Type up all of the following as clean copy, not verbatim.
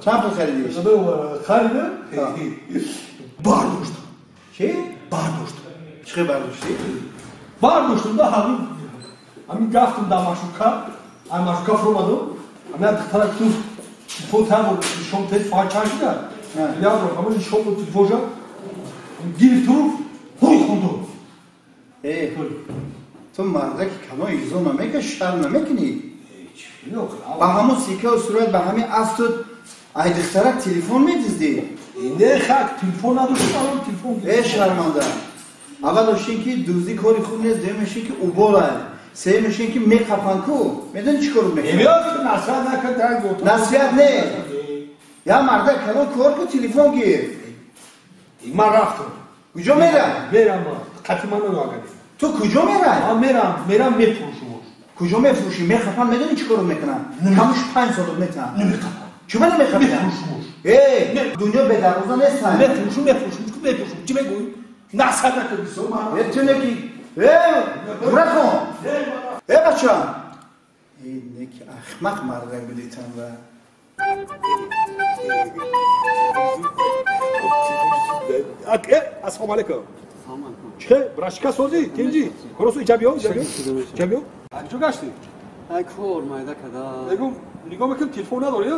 چند پول خریدیش؟ خریدم؟ برداشتم. چی؟ برداشتم. چه برداشتی؟ برداشتم ده همین گفتم در مشوکه، از مشوکه فرو آمدم، همین دخترک تو تلفن تام نشون تلفن فقط چند شده؟ یاد رو همین نشون تلفنش گرفت رو هوی خوندم. ای تو مردک کلان ایزو نمیکنی شرم نمیکنی؟ با همون سیکه و صورت به همین افتاد ای دخترک تلفن میدزدی؟ نه خاک تلفن نداشتم الان تلفن. ای شرمنده اول داشتین که دوزی کاری خوب نیست، دومش که اوباله، سومش که میقپن کو، میدونی چیکار میکنی؟ نمیاد نصیحت نکن، نصیحت نه. یا مرد کلان کار کو تلفن گیر. من رفتم. کجا میرم؟ میرم قطعی من نگاه. تو کجا میرم؟ من میرم میفروشم. کجا میفروشی؟ میخپن میدونی چیکار میکنن؟ کمش 5 سال میتن. نمیخپن. چرا نمیخپن؟ میفروشم. ای دنیا به دروازه نیست. میفروشم. چی میگویی؟ نصیحت نکن بیسو من. تو نکی. ای برو کن. ای بچه. ای نک احمق مردم بودی تن و. السلام علیکم. چه براشکا سوزی تینجی خلاص ایجابیو ایجابیو کجا گشتی؟ ای کور مایده کدا میگم نگاه میکنم تلفن نداری نه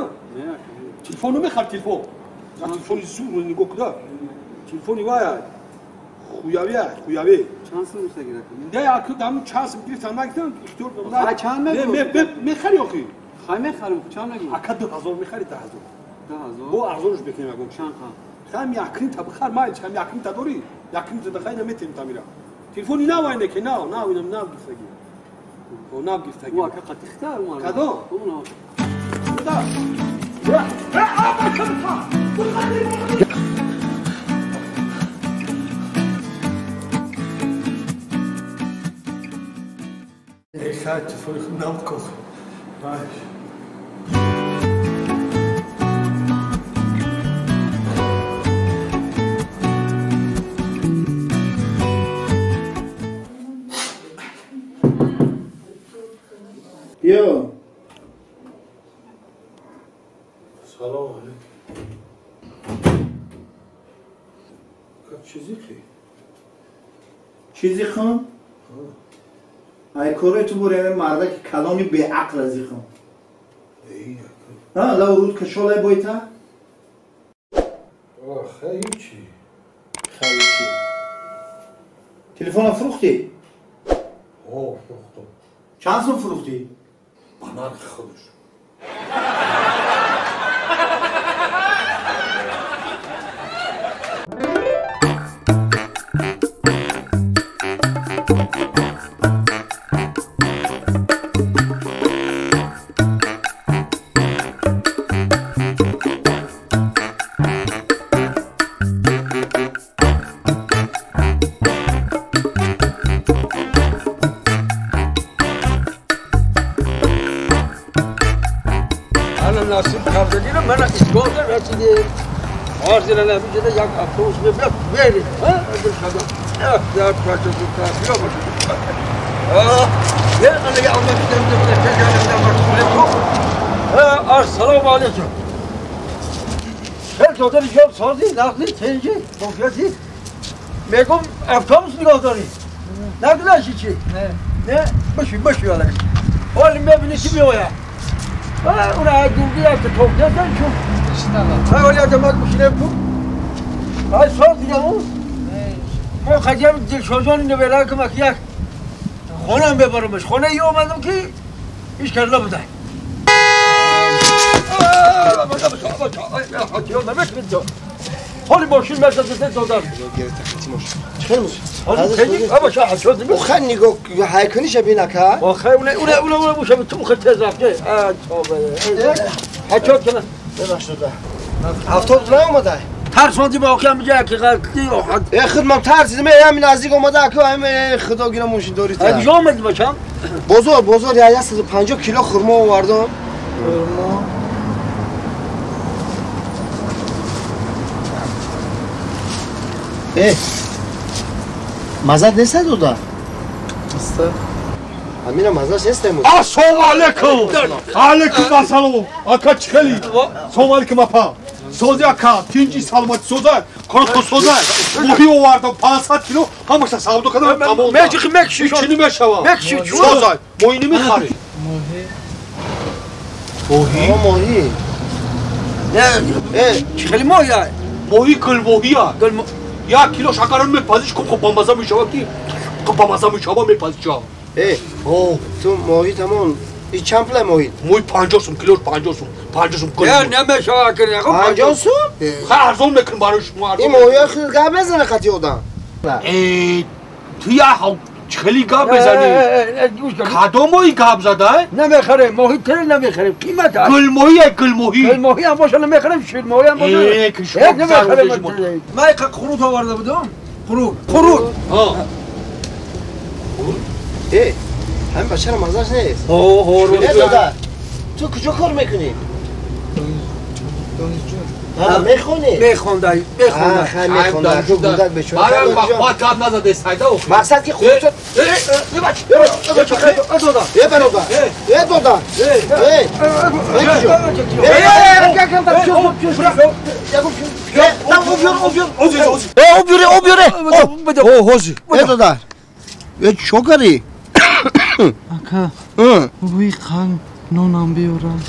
تلفن نمیخواد تلفن تلفن زور نگاه کدا تلفنی وای خویاوی چند سال میشه گیره نه اکو دم چند سال گرفتم نگفتم دکتر چند میگم میخری آخی خای میخرم چند میگم اکو 2000 میخری 10000 10000 بو ارزونش بکنیم میگم چند خم یکرین تا بخر ما چم یکرین تا داری یکرین تا بخیر نمیتیم تا میرم تلفنی نه واینه که نه نه اینم نه گفتگی او نه گفتگی وا که قد اختار ما کدو اونو دا ای خاک تلفن نام کوخ باش بیا سلام علیکم. چیزی خی؟ چیزی خون؟ ای کوره تو بوره مردک کلامی به عقل ازی خون. ها لو رود کشالای بایتا؟ خیلی چی؟ خیلی چی؟ تلفن فروختی؟ آه فروختم. چند سوم فروختی؟ با نرخ خودش. السلام علیکم. خیلی دادر جان سازی نقلی تنجی توفیاتی میگم افتابوس نگاه داری نگذاشی چی؟ نه بشی بشی حالا حالا میبینی چی میآید اون دوردی هست توفیات چون حالا اعتماد بشینم تو ای ساز دیگه اون ما خجم دلشوزان اینو بلا که یک خونم ببرمش خونه یه اومدم که هیچ کس نبوده. حالی ماشین مثل دادم. چخیر ماشین؟ آخه نگاه هیکنیش بینه که؟ آخه اونه اونه اونه اونه موشه به تو خیلی تیز رفته. حکات کنه. ببخشید دادا. 70 نیومده. ترسوندی با آخه میگه که غلطی ای خود من ترسیدم همین نزدیک اومده که همین خدا گیرم ماشین داری تا. کجا اومدی بچم؟ بازار بازار 150 کیلو خرما آوردم. خرما Мазат нест дода? Амина мазаш нест имрӯз. Ассалому алайкум. Алайкум ассалом. Ака чихели. Салом алайкум апа. Сози ака, тинҷи саломати соза, корото соза. Моҳӣ овардам 500 кило, ҳамаша савдо кардам тамом. Мечи мекши. Чӣ намешава? Мекши. Соза, моҳӣ намехарӣ. Моҳӣ. Моҳӣ? Моҳӣ. Не, чихели моҳӣ. Моҳӣ гулмоҳӣ. Як кило шакарам мепазиш, хуб бамаза мешава ки бамаза мешава мепазиш. Ту моҳӣ тамом. И чанд пула моҳӣ? Моҳи 50 сум, килош 50 сум, 50 сум. Не, намешава ки. 50 сум? Хай арзон мекунем барои шумо арзон. Ин моҳиҳо хел гап мезанад қати одам. Ту я хеле гап мезанӣ. Кадом моҳӣ гап зада? Намехарем, моҳи тире намехарем, қимат аст. Гулмоҳӣ, гулмоҳӣ. Гулмоҳӣ ҳам боша намехарем, ширмоҳӣ ҳам боша. Намехарем. Ман қурут оварда будам. Қурут. Қурут. Ҳамин бачара мазаш нест. Дода, ту куҷо кор мекунӣ? Мехонӣ? Мехонда, мехонда. Мехонда. Барам гап назаде сайда. Мақсад ки худто. Дода. Бародар. Дода. Обюре. Дода. Чо карӣ? Ака, бӯи қанд нонам биёрам.